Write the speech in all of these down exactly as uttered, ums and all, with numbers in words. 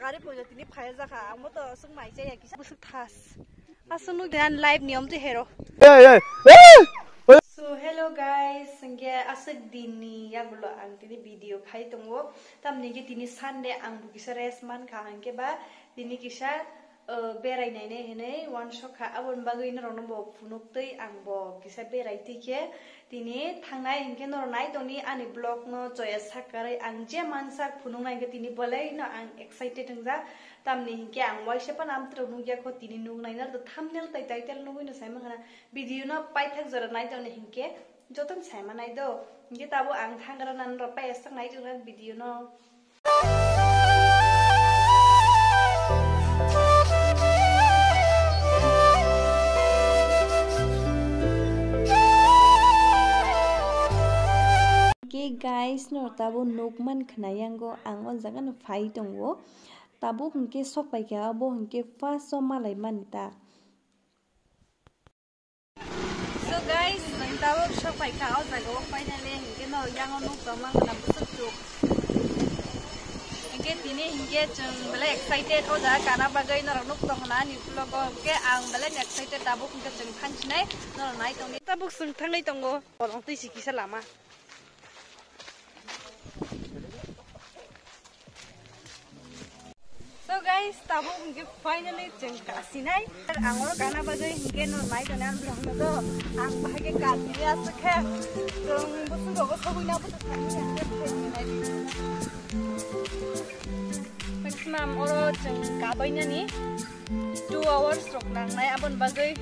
Gari pojo tini phaya jakha, amo to aswk mai chaya kisa bwswk thas. Aswk nuk dan live niyom twi hero. Hey, hey, hey! So hello guys, hwnkhe aswk dinni yagulo ang tini video khai tongo. Tamni hwnkhe tini Sunday, ang bo kisa rest mankha, hwnkhe ba tini kisa, uh, berai nainai hinwi uansukha. Aboni bagwi norokno bo phunuk twi ang bo kisa berai twi khe tini thangnai hinkhe norok nai tongni ani vlog no choya sak karwi ang je mansak phunuknai hinkhe tini belai no ang excited wngjak. Tamni hinkhe ang waisa phano amtwrwk nukya kho, tini nuknai norok thumbnail tai title nugwi no sai mankha na. Video no paithak jora nai tongni hinkhe jotono sai manai do. Hinkhe tabuk ang thangra na norok pai sak nai tongna video no. Ke guys, no tabo nukman khna yango ang o jaga no phai tongo. Tabo hwnkhe sok pai kha, abo hwnkhe first o malai mani ta. So guys, nwng tabuk sok pai kha o jaga o finally, hinkhe no yang o nuk tong mang khna bwswk chuk. Hinkhe tini hinkhe chwng belai excited o jaga kana bagwi norok nuk tong khna ani vlog o, hinkhe ang belai excited tabuk hinkhe chwng thang sinai norok nai tongdi. Tabuk chwng thangwi tongo bolong twi si kisa lama. So guys, tabuk hinkhe finally chwng kasinai. Ang oro kana bagwi hinkhe no nai tongni ang vlog no do. Ang bahai khe kasini aswk khe chwng bwswk rogo sogwi na bwswk thangwi hinkhe phai nai. Maximum oro chwng kabainani two hours rok nangnai, aboni bagwi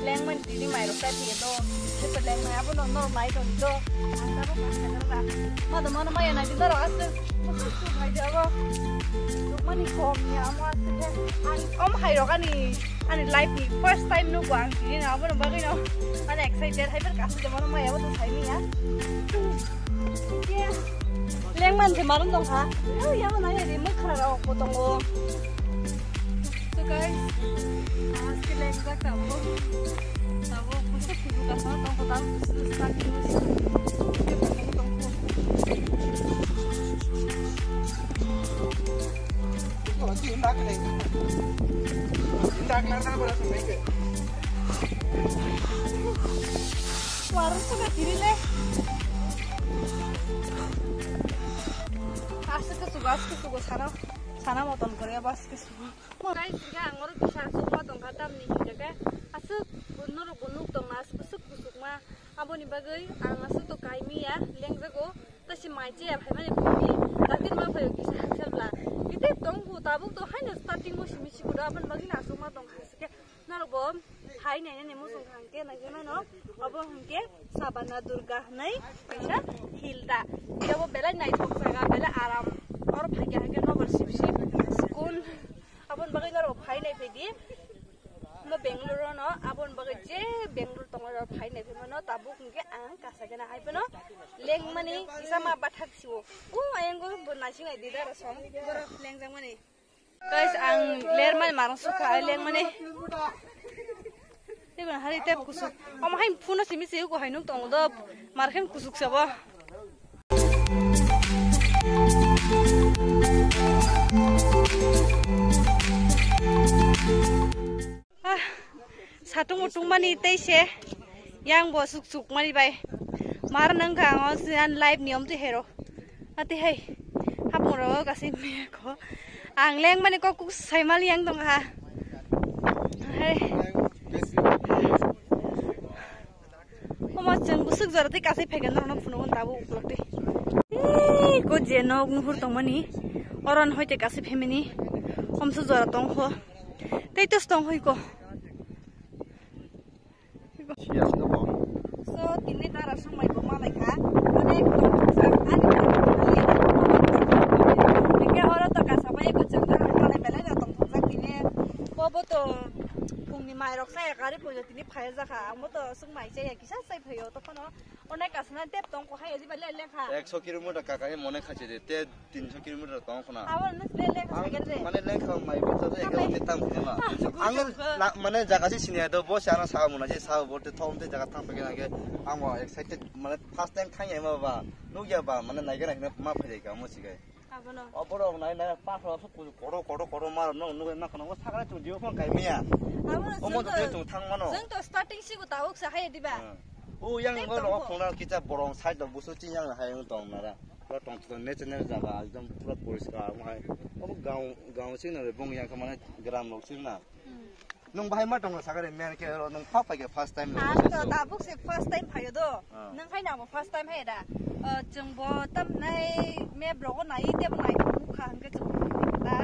lengmani tini mairok chai phiya do, khe to lengnai, abono norok nai tongdi do. Ang tabuk ma khe norok ma do mano maya nai di norok aswk bwswk chuk hai jago. Nukmani kom ni amo aswk khe ang om hai rok ani, ani life ni first time nugo ang tini no, aboni bagwi no mane excited hai ber kasik de mano maya bo to sai miya. Lengman se marum tong kha. Oh, yang na ya, rimut khara rok bo tongo. So guys, aske lengjak tabo. Tabo kusu kusu ka sa tong ko, tabo kusu sa kusu. Warung suka diri le. Aswk khe sugo, aswk khe sugo, sana, sana moton kore, bas khe sugo. Guys, hingke ang oro kisa aswk ma tongkha, tamni hingke aswk norok bo nuk tongma, aswk kusuk kusuk ma. Aboni bagwi ang aswk to kaimi ya, lengjago, tasi mai chaya phaimani phunukni, dakti ma phaio kisa hangsa bla. Kite tongkhu tabuk to haino starting o simi sikudo, aboni bagwi no aswk ma tongkha, aswk khe norok bo Hai nai nai muchung hangke nai mano, obo hingke Sabana Durga hinui kaisa hill da. Obo belai naithok jaga, belai aram. Oro phaikha hingke nobar sibisi sukun. Aboni bagwi norok phai nai phaidi. Mo Bangalore no, aboni bagwi je Bangalore tongo oro phai nai phaimano, tabuk hingke ang kasagena hai phano lengmani kisa ma bathak siwo. O ayang go bo naising ai dida rosong, borok lengjangmani. Guys, ang lermani marang sukha, ai lengmani. Tei bang hari tep kusuk. Omo hai phone simi se ko hai nuk tong do. Mar khen kusuk sabo. Ah, satung utung mani tei se yang bo suk suk mani bai. Mar nang kha ang o siyan live niyom twi hero. Ati hai. Hapung ro kasi me ko. Ang leng mani kok kuk sai mal yang tong ha. Hai. Omo chwng bwswk jora tei kasai phaikha norokno phunukgo tabuk uklok twi. Ei, ko je nok nuhur tongmani, oro ni hoite kasai phaimani, omsu jora tongkho. Tei tos tongkhoi ko. So, tini dara songmai bo malaikha. Onek tongkha, ani tongkha, ani tongkha. Hingke oro to kasa bai ko chwng malai belai no tongthokjak tini. Bo bo to phungni mairok saya gari pujo tini phaijakha. Amo to sung mai chaya kisa sai phaio to phano. Onek kasana tep tong ko hai jiba le lekha. Ekso kilometer kakani mone khachi de te tinso kilometer tong khona. Abo nus le lekha. Ang sakhe de. Mane lekha mai bata de ekdom te tam khona. Ang la-, mane jaga si sini do bo si ana sa mona je sa bo te thom te jaga thang pake na ke ang wa excited mane first time thang ya ma ba. Nuk ya ba mane nai ga na ma phai ga mo si ga. Abono. O borok nai nai pathor asuk kuju koro koro koro mar no nugui ma kono sakra chung jibo phone kai miya. Abono. Omo to tei chung thang mano. Chwng to starting sigo tabuk sa hai diba. Hmm. O yang tei bo tongo. Rok khona kicha borong side rok busu ching yang hai tong nara. Pura tong tong nature jaga ekdom pura poriskar hai. Obo gaon gaon sing na bong yang khamane gram rok sing na. Hmm. Nwng bahai ma tongo sakha re, men khe oro nwng phak phai khe first time nwng Ang to session. Tabuk se first time phaio do. Ah. Nwng khai nabo first time hai da. Ah, chwng bo tam nai map rogo nai te bo nai mukha hwnkhe chwng da.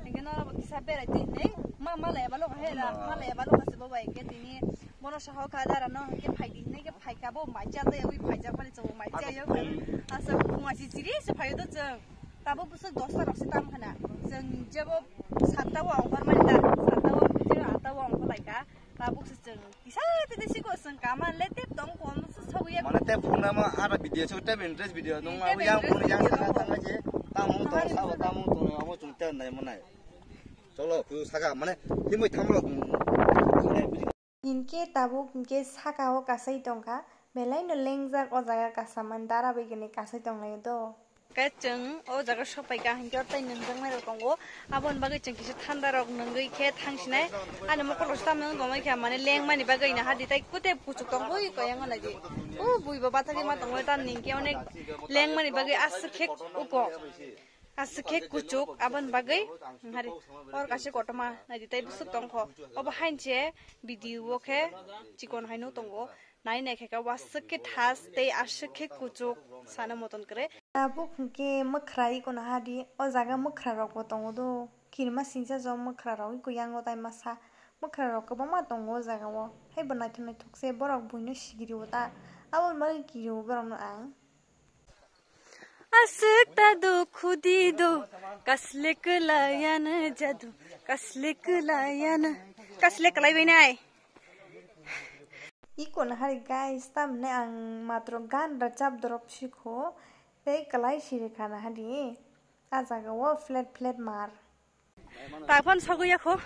Hwnkhe no bo kisa berai twi nai ma ma le ba lo hai da. Ah. Ma le ba lo se bo bai khe tini bono saho kha dara no hwnkhe phai di nai khe phai kha bo mai cha tei wi phai jak mani chwng mai cha yo. First time. Asa kuma si chiri se phaio do chwng. Tabuk bwswk dosta rok se tam khna. Chwng jebo satta o ongkhor mani da, satta o je atta o ongkhor lai kha. Tabuk se chwng kisa tete siko chwng kaman le tep tong kon se sogwi ya. Mane tep phone ma ara video so tep interest video nung ma yang phone yang sana thang je. Tamung tong sa tamung tong amo chung tep nai manai. Cholo ku saka mane himoi thamlo. Hinkhe tabuk hinkhe saka o kasai tongkha, belai no lengjak o jaga kasaman dara bai gini kasai tonglaio do. Khe chwng o jaga sopai ka hinkhe o tei nwngjak nai rok tongo, aboni bagwi chwng kisa thanda rok nwngwi khe thangsinai. Ani mokol rok se tamo wng tongmani khe mane lengmani bagwi nahardi tei kutep kuchuk tongwi koyango naidi. O bui bo bathagwi ma tongmani tamni hinkhe onek lengmani bagwi aswk khe uko. Aswk khe kuchuk, aboni bagwi hari or kaisa kotorma naidi tei bwswk tongkho. Obo hainse video o khe chikon haino tongo. Nai nai khe ka waswk khe thas tei aswk khe kuchuk sana moton kwrwi. Tabuk hwnkhe mwkhra ikono hadi, o jaga mwkhra rokbo tongo do. Kirima singsa jo mwkhra rok iko yango tai masa. Mwkhra rok kwbangma tongo o jaga o. Haibo naithok naithok se borok buino sigiri o ta. Aboni bagwi kiri o borok no ang. Aswk ta dukhu di do, kasle kwlaiyan jadu, kasle kwlaiyan, kasle kwlai bai nai. Iko nahari guys, tamne ang matro gan rajab dorop sikho, tei kwlai siri kha nahari. A jaga o flat flat mar. Taphon sogwi yakho.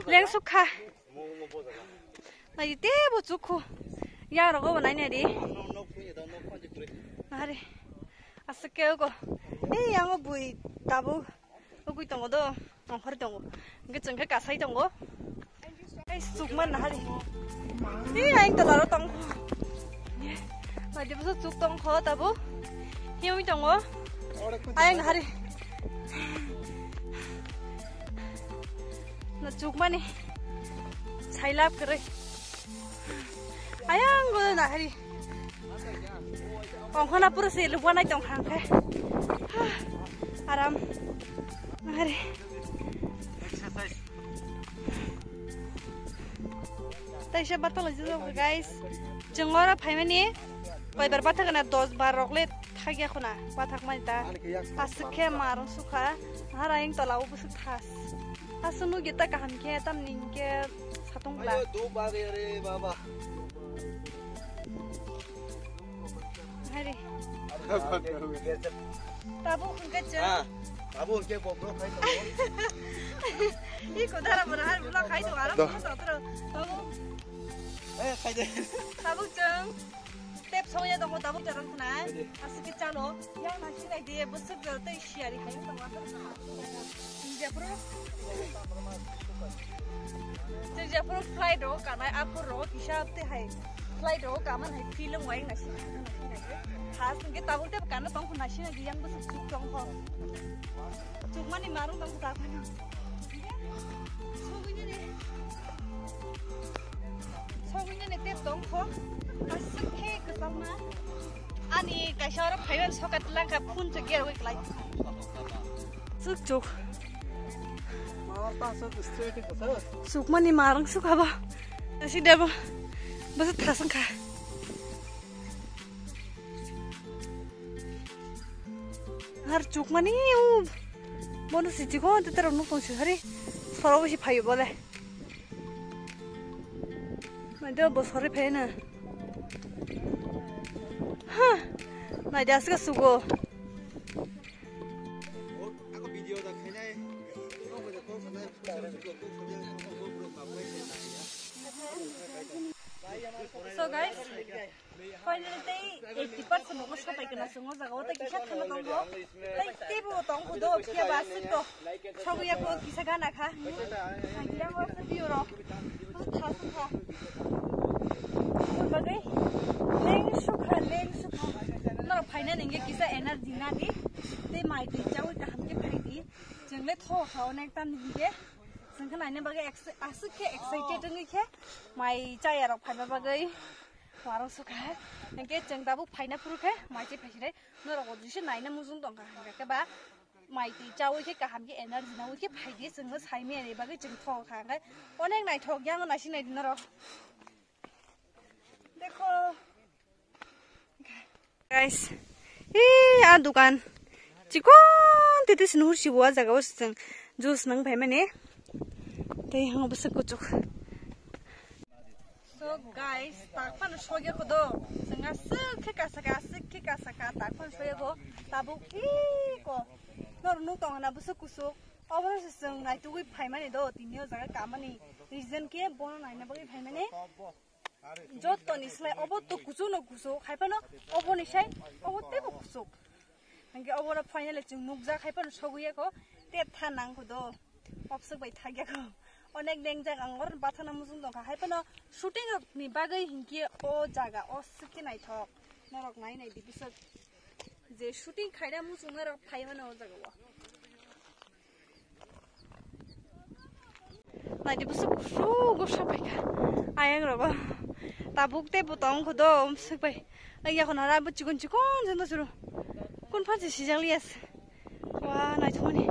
Leng sukha. Nai tebo chukhu. Ya rogo bo nai nai di. Nahari. Aswk khe go. Ei yango bui tabuk. Ugui tongo do. Ongkhor tongo. Hwnkhe chwng khe kasai tongo. Ai, sukma nahari. Hi, ayang tola ro tong. Nadi bwswk chuk tong kho tabuk. Hi, ui tongo. Ayang nahari. Na chukmani. Sailap kwrwi. Ayang go nahari. Ongkhona pura se lubwa nai tong khang khe. Aram. Nahari. Exercise. Taisa batalo jujok guys. Chwng oro phaimani koibar bathakna dos bar rok le thakya khuna bathakmani ta. Aswk khe marung sukha. Nahara ayang tola o bwswk thas. Aswk nugya ta kaham khe tamni hinkhe satung bla. Ayo, do bag re baba. Hari. Tabuk hwnkhe chwng. Ah, tabuk hwnkhe bo bro khai tongo. I kodara bo nahar bula khai tongo, aro do. Bula totro. Tabuk. Eh, khai de. Tabuk chwng. Tep songya tongo tabuk jarang khna. Khai de. Aswk khe chalo. Yang nasi nai de, bwswk jora tei siyari khai tongo. Chwng jephuru, chwng jephuru flight rogo kanai, aphuru rogo kisa tei hai flight rogo kaman hai film wai nasi. Khas hwnkhe tabuk tei kana tong khuna sina yang bwswk chuk tong kho. Chukmani marung tong kho tabuk. Sogwini de. Sogwini de tep tong kho. Aswk khe kwchangma. Ani kaisa oro phaiban sokat langkha phone se gerwi klai. Chuk chuk. Sukmani marang sukha ba. Asi debo. Basa thasang kha. Har chukmani u. Bono siti ko te tero nuk tong si hari. Soro bisi phayo bole. Naidi o bosori phaina. Ha. Naidi aswk sugo. So guys, finally tei eighty Par se nogo sapai kana chwng o jaga o tei kisa thangna tongkho. Tei teibo tongkho do phiya ba aswk to. Sogwi ya ko kisa gana kha. Ang yang o se biyo rok. Tha sung kha. Bagwi leng sukha, leng sukha. Norok phaina ningge kisa energy nadi. Tei mai twi chawi kaham khe phai di. Chwng le tho kha onek tam ni hingke. Chwng khe naina bagwi ex-, aswk khe excited wngwi khe mai chaya rok phaima bagwi. Warung sukha. Hingke chwng tabuk phaina phuru khe mai twi phai sinai. Norok bo jisa naina mujung tongkha hingke ba mai twi chawi khe kaham khe energy nawi khe phai di chwngno sai maya ni bagwi chwng thok kha hingke onek naithok yang naising nai di norok. Dekho. Guys, ee, a dukan chikon tete sinur sibo a jaga o seng juice nang pai mane. Tei hango bwswk kuchuk. So guys, tak phano sogya kodo. Senga suk khe kasaka, suk khe kasaka, tak phano sogya ko. Tabuk ee ko. Nor nuk tong na bwswk kusuk. Oboro se seng naitugwi phaimani do, tini o jaga kamani. Reason khe bono naina bagwi phaimani. Jottoni slai obo to kuchuk no kuchuk, hai phano oboni sai obo teibo kuchuk. Hingke obo no finally chwng nukjak, hai phano sogwi ya ko, te tha nang kho do, obswk bai thak ya ko. Onek dengjak ang oro bathana muchung tongkha, hai phano shooting rok ni bagwi hingke o jaga o swk khe naithok, norok nai nai di bwswk je shooting khaina muchung norok phai mano o jaga o. Naidi bwswk kusugo sapaikha ayang rogo. Tabuk tei bo tong kho do, bwswk bai. Ang yakho nara bo chikon chikon jando suru. Kun phansi sijak liya se. Wa, naithokmani.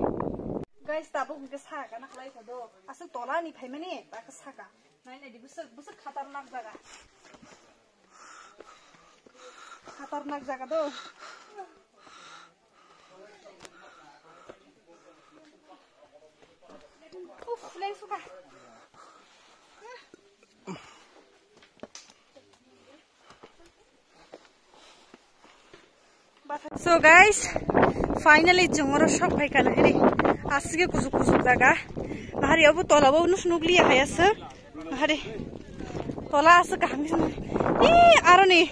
Guys, tabuk hwnkhe saka na khlai kho do. Aswk tola ni phaimani, ta khe saka. Nai naidi bwswk, bwswk khatarnak jaga. Khatarnak jaga do. Uf, leng suka. So guys, finally chwng oro sok phai kana hari. Aswk khe kujuk kujuk jaga. Hari obo tola bo nus nukliya hai aswk. Hari. Tola aswk kaham khe. Ee, aroni.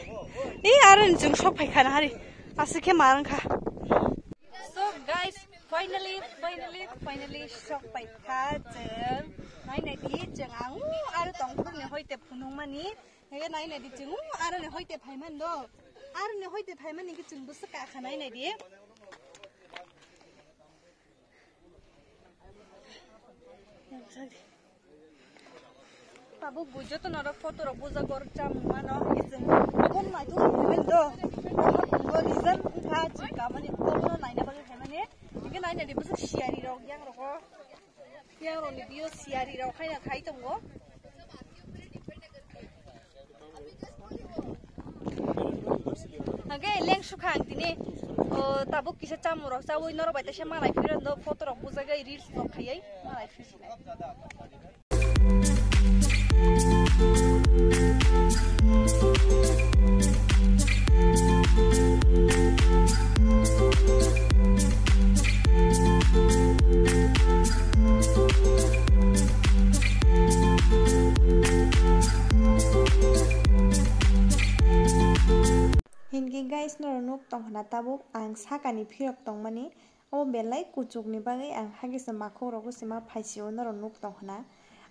Ee, aroni chwng sok phai kana hari. Aswk khe ma wngkha. So guys, finally, finally, finally sok phai kha chwng. Nai nai di chwng ang aro tong phunukni hoite phunukmani. Hege nai nai di chwng, uh, aro ni hoite phaiman do. Aro ni hoite phaiman ni chwng bwswk ka kha nai nai di. Tabuk bo joto norok photo rok bujak gorok chamung mano, hige chwng aboni mai twi phaiman do. Bo reason wngkha chwng kamani bono naina bagwi phaimani. Hige nai nai di bwswk siyari rok yang rogo. Yang rok ni bio siyari rok haina khai tongo. Hage leng sukha ang tini, o, tabuk kisa chamung rok chawi norok bai taisa malai phirok do photo rok bujagwi reels rok khaiwi malai phirsinai. Hinkhe guys, norok nuk tongkhna tabuk ang sakani phirok tongmani, o belai kuchukni bagwi ang hakhe se makhuk rogo se ma phaisio norok nuk tongkhna.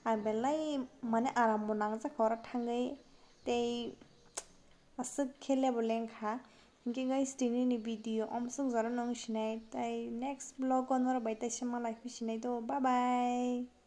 Ang belai mane arambo nangjak oro thangwi tei aswk khe lebo lengkha. Hinkhe guys, tinini video omswk jorano wng sinai, tai next vlog o norok bai taisa malai phi sinai do, bye bye.